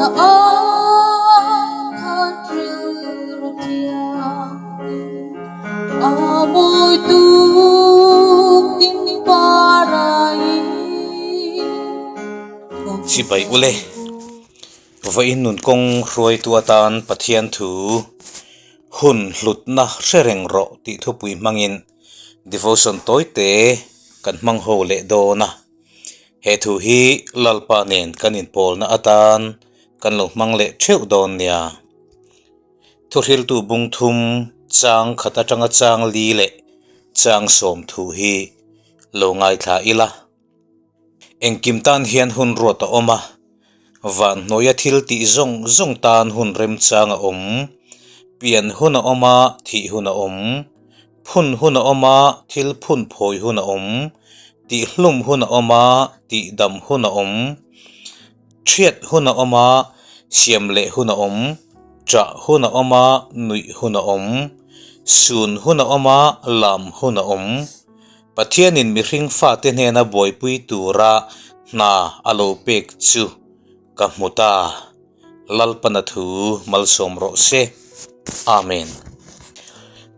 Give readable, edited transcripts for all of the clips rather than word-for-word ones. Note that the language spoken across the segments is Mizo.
Na ai khan rilru thianghlim a mawi tuk ding parai. Chibai ule, vawiin nun kawng hruaitu atan Pathian thu hun hlutna hre reng rawh tih thupui hmangin devotion tawite kan hmang ho leh dawn a. He thu hi Lalpa nen kan inpawlna atan kan lo hmang leh theuh dawn nia. Thuhriltu bung thum chang khat atanga chang li leh chang sawm thu hi lo ngaithla ila. Engkim tan hian hun ruat a awm a, van hnuaia thil tih zawng zawng tan hun remchang a awm. Pian hun a awm a, thih hun a awm. Phun hun a awm a, thil phun phawi hun a awm. Tihhlum hun a awm a, tihdam hun a awm. Thiat hun a awm a, siam leh hun a awm. Ṭah hun a awm a, nuih hun a awm. Sun hun a awm a, lam hun a awm. Pathianin mihring fate hnena buaipui tura hna a lo pek chu ka hmu ta. Lalpana thu malsawm rawh se. Amen.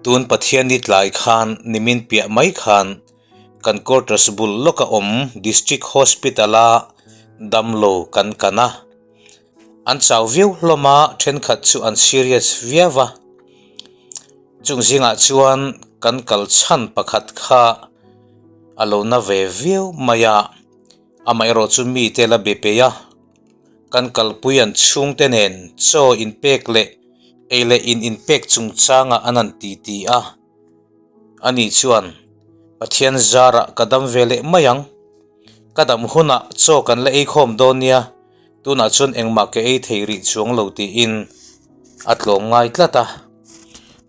Tun Pathian ni tlai khan nimin piah mai khan kan quarters bul lawka awm District Hospital-a damlo kan kan a. An chau viau hlawm a, thenkhat chu an serious viau a. Chung zingah chuan kan kal chhan pakhat kha a lo na ve viau mai a, amaherawh chu mite la be peih a, kan kalpui an chhungte nen chaw inpek leh ei leh in inpek chungchangah an han titi a. Ani chuan, Pathian zarah ka dam ve leh mai ang. Ka dam hunah chaw kan la ei khawm dawn nia, tunah chuan engmah ka ei thei rih chuang lo tiin a tlawm ngai tlat a.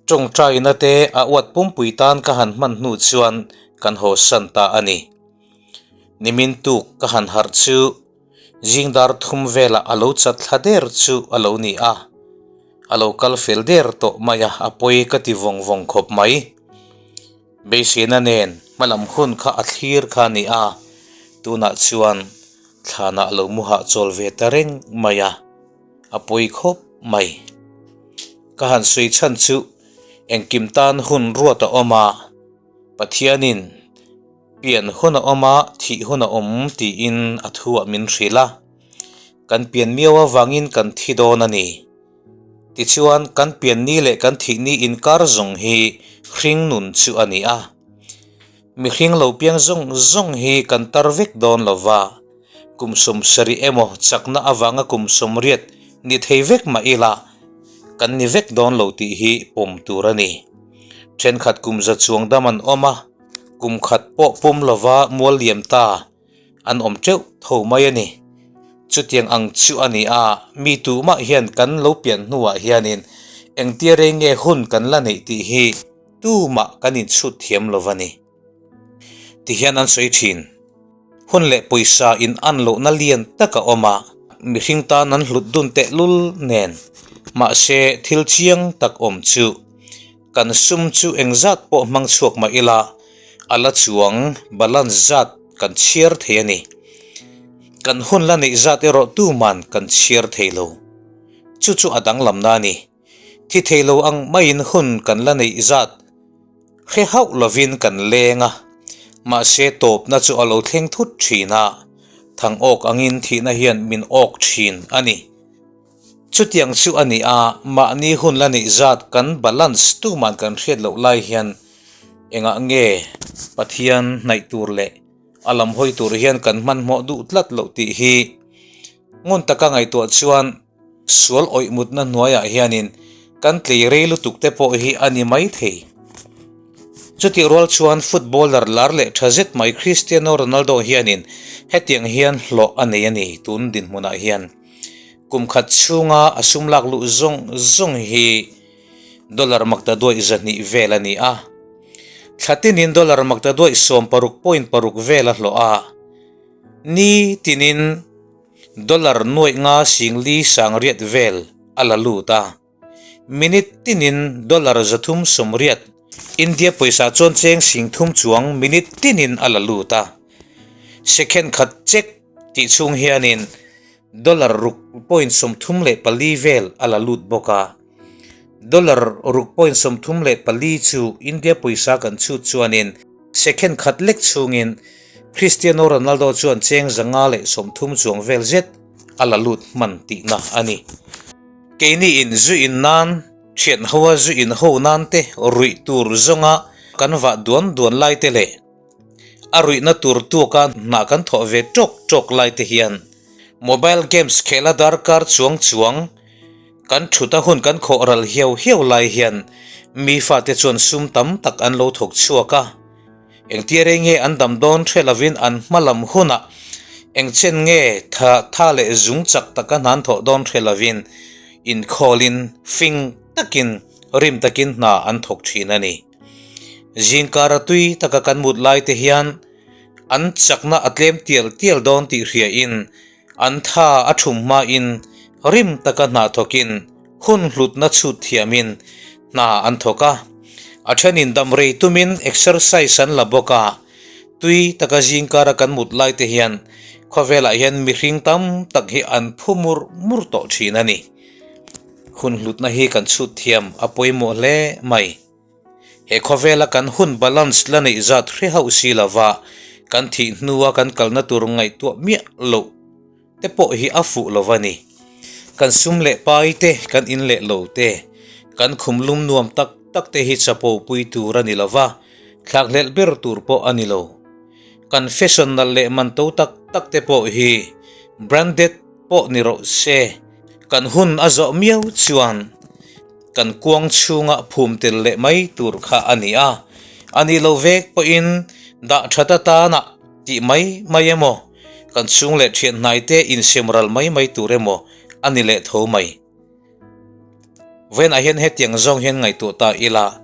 Tawngtaina te a uat pumpui tan ka han hman hnu chuan kan haw san ta a ni. Nimin tuk ka han harh chu zingdar thum velah a lo chat thla der chu a lo ni a. A lo kal fel der tawh mai a, a pawi ka ti vawng vawng khawp mai. Beiseina nen hmalam hun kha a thlir kha a ni a, tunah chuan thlanah lo mu hahchawl ve ta reng mai a, a pawi khawp mai. Ka han sawi chhan chu engkim tan hun ruat a awm a, Pathianin pian hun a awm a, thih hun a awm tiin a thuah min hrilh a, kan pian miau avangin kan thi dawn a ni. Tichuan, kan pianni leh kan thihni inkar zawng hi hring nun chu a ni a. Mihring lo piang zawng zawng hi kan tar vek dawn lo va, kum sawmsarih emaw chakna avanga kum sawmriat ni thei vek mah ila, kan ni vek dawn lo tih hi pawm tur a ni. Thenkhat kum za chuang dam an awm a, kum khat pawh pum lova mual liam ta. An awm teuh tho mai a ni. Chutiang ang chu a ni a, mi tumah hian kan lo pian hnuah hianin engtia rei nge hun kan la neih tih hi tumah kan inchhut thiam lo va ni. Tihian an sawi thin. Hun leh pawisa in an lohna lian tak a awm a, mihring tan an hlut dun tehlul nen. Mahse thil chiang tak awm chu Kan sum chu engzat pawh hmang chhuak mah ila, a la chuang balance zat kan chhiar thei a ni. Kan hun la neih zat erawh tuman kan chhiar thei lo. Chu chu a danglamna a ni. Thi thei lo ang maiin hun kan la neih zat hre hauh lovin kan leng a, mahse tawpna chu a lo thleng thut thin a, thang awk angin thihna hian min awk thin a ni. Chutiang chu a ni a, mahni hun la neih zat kan balance tuman kan hriat loh lai hian engah nge Pathian hnaih tur leh a lam hawi tur hian kan hmanhmawh duh tlat loh tih hi ngun taka ngaihtuah chuan sual awih mutna hnuaiah hianin kan tlei rei lutuk te pawh hi a ni mai thei. Chutih rual chuan footballer lar leh tha zet mai Cristiano Ronaldo hianin hetiang hian hlawh a nei a ni tun dinhmunah hian. Kum khat chhunga a sum lak luh zawng zawng hi dollar makta duaih zahnih vel a ni a. Thla tinin dollar makta duaih sawm paruk point paruk vel a hlawh a. Ni tinin dollar nuaih nga singli sangriat vel a la lut a. Minute tinin dollar 380, India pawisa chuan cheng sing thum chuang minute tinin a la lut a. Second khat chek tih chhung hianin dollar ruk. point 34 vel a la lut bawk a. Dollar ruk point 34 chu India pawisa kan chhut chuanin second khat lek chhungin Cristiano Ronaldo chuan cheng 130 chuang vel zet a la lut hman tihna a ni. Keini in zu in nan, thian hoa zu in ho nan te ruih tur zawnga kan vah duan duan lai te leh a ruihna tur tuaka hna kan thawh ve tawk tawk lai te hian mobile games khehla darkar chuang chuang kan thut a hun kan khawh ral hiau hiau lai hian mi fate chuan sum tam tak an lo thawk chhuak a. Engtia rei nge an dam dawn hre lovin an hma lam hunah eng chen nge tha tha leh zung chak taka hna an thawh dawn hre lovin inkhawlin fing takin rim takin hna an thawk thin a ni. Zingkara tui taka kan mut lai te hian an chakna a tlem tial tial dawn tih hriain an tha a thum hmain rim taka hna thawkin hun hlutna chhut thiamin hna an thawk a. A thenin dam rei tumin exercise an la bawk a, tui taka zingkara kan mut lai te hian khawvelah hian mihring tam tak hi an phu mur mur tawh thin a ni. Hun hlutna hi kan chhut thiam a pawimawh hle mai. He khawvela kan hun balance la neih zat hre hauh si lova kan thih hnua kan kalna tur ngaihtuah miah loh te pawh hi a fuh lo a ni. Kan sum leh pai te, kan in leh lo te, kan khum lum nuam tak tak te hi chapo pui tur a ni lo va, thlakhlelh ber tur pawh a ni lo. Kan fashion nalh leh man to tak tak te pawh hi branded pawh ni rawh se, kan hun a zawh miau chuan kan kuang chhunga phum tel leh mai tur kha a ni a. A nih lo vek pawhin dah that atana tih mai mai emaw, Kan chhung leh thian hnaite insem ral mai mai tur emaw a ni leh tho mai. Vawiinah hian hetiang zawng hian ngaihtuah ta ila,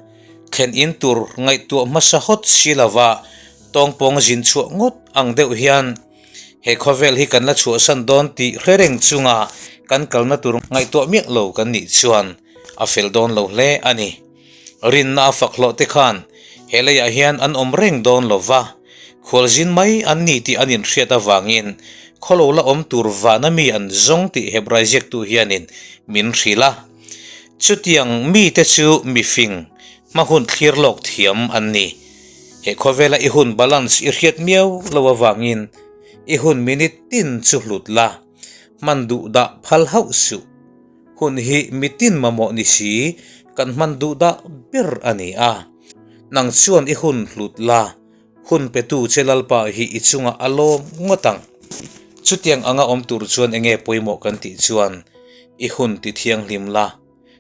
thlen in tur ngaihtuah hmasa hawt si lova tawngpawng zin chhuah ngawt ang deuh hian he khawvel hi kan la chhuahsan dawn tih hre reng chunga kan kalna tur ngaihtuah miah lo kan nih chuan a fel dawn lo hle a ni. Rinna a fak hlawh te khan he leiah hian an awm reng dawn lo va, khualzin mai an ni tih an inhriat avangin khawlo la awm tur vana mi an zawng tih Hebrai ziaktu hianin min hrilh a. Chutiang mite chu mifing, hma hun thlir lawk thiam an ni. He khawvela i hun balance i hriat miau lo avangin i hun minute tin chu hlut la, hman duh dah phal hauh suh. Hun hi mitin mamawh ni si, kan hman duh dah ber a ni a. Nang chuan i hun hlut la, hun petu che Lalpa hi i chungah a lawm ngawt ang. Chutiang anga awm tur chuan enge pawimawh kan tih chuan i hun ti thianghlim la.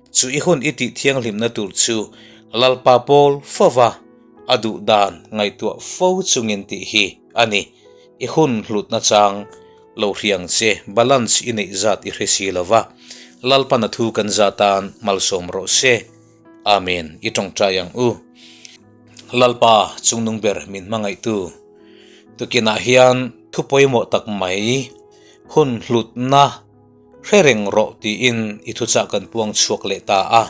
Chu i hun i tih thianghlimna tur chu Lalpa pawl fova a duh dan ngaihtuah fo chungin tih hi a ni. I hun hlutna chang lo hriang che, balance i neih zat i hre si lo va, Lalpan a thu kan za tan malsawm rawh se. Amen. I tawngtai ang u. Lalpa chungnung ber min hmangaihtu tukinah hian thu pawimawh tak mai hun hlutna hre reng rawh tiin i thuchah kan puang chhuak leh ta a.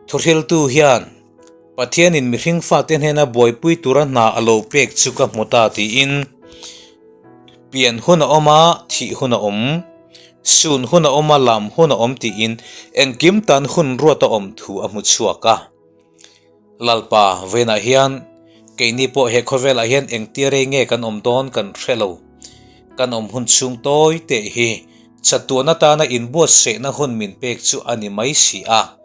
Thuhriltu hian Pathianin mihring fate hnena buaipui tura hna a lo pek chu ka hmu ta tiin pian hun a awm a, thih hun a awm, sun hun a awm a, lam hun a awm tiin engkim tan hun ruat a awm thu a hmu chhuak a. Lalpa vawiinah hian keini pawh he khawvelah hian engtia rei nge kan awm dawn kan hre lo. Kan awm hun chhung tawi teh hi chatuan atana inbuatsaihna hun min pek chu a ni mai si a.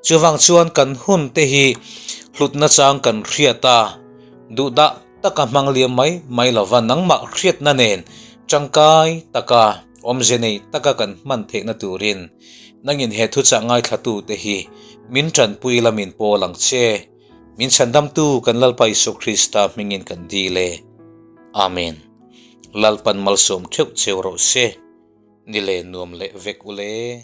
Chuvang chuan kan hun te hi hlutna chang kan hriat a, duhdah taka hmang liam mai mai lova nangmah hriatna nen tangkai taka awmze nei taka kan hman theihna turin nangin he thuchah ngaithlatu te hi min tanpui la min pawl ang che. Min chhandamtu kan Lalpa Isua Krista hmingin kan dil e. Amen. Lalpan malsawm theuh cheu rawh se. Ni le nuam leh vek ule.